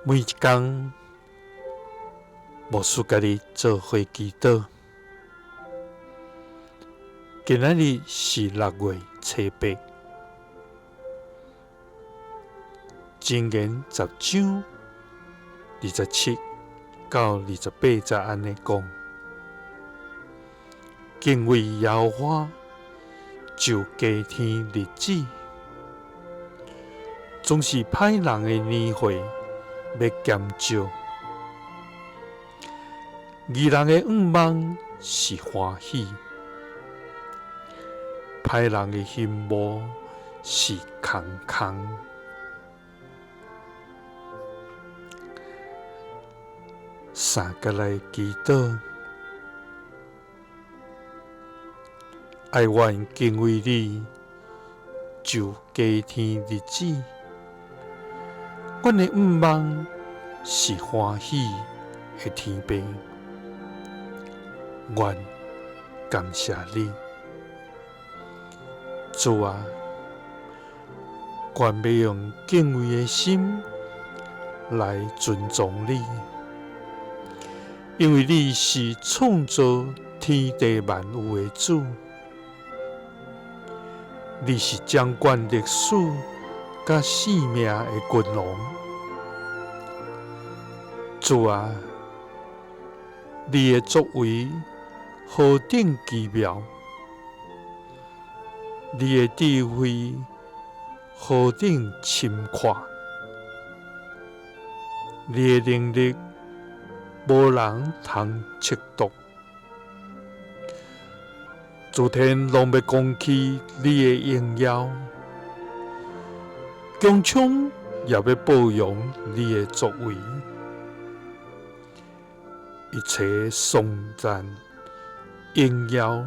每一工，牧師佮你做伙祈禱。今仔日是6月初8，箴言10章27到28節按呢講：敬畏耶和華，就加添日子，總是歹人的年歲欲減少。義人的願望是歡喜，歹人的希望是空空。三佮來祈禱，哀阮敬畏你，就加添日子。阮的願望是歡喜的天父，阮感謝你，主啊，阮欲用敬畏的心來尊崇你，因為你是創造天地萬有的主，你是掌管歷史佮生命的君王。主啊，你的作為何等奇妙，你的智慧何等深闊，你的能力無人通測度。諸天攏欲講起你的榮耀，穹蒼也欲報揚你的作為，一切頌讚榮耀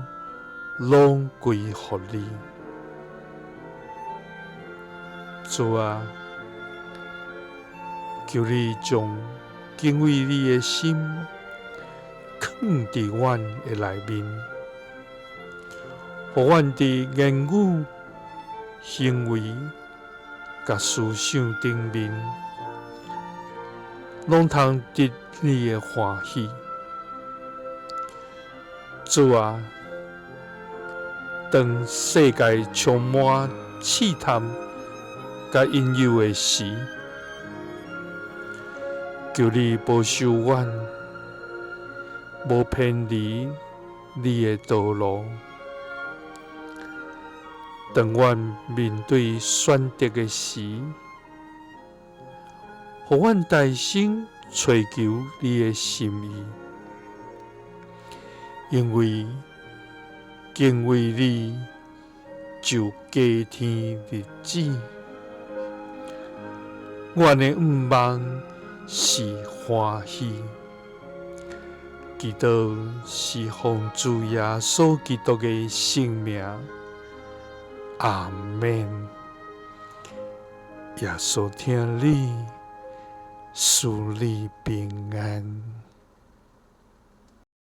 攏歸予你。主啊，求你將敬畏你的心囥佇阮的內面，予阮佇言語、行為佮思想頂面，攏通得你的歡喜。主啊，當世界充滿試探佮引誘的時，求你保守阮，無偏離你的道路。當阮面對選擇的時，予阮大聲揣求你的心意，因為敬畏你就加添日子。阮的願望是歡喜，祈禱是奉主耶穌基督的聖名，阿們。耶穌疼你，賜你平安。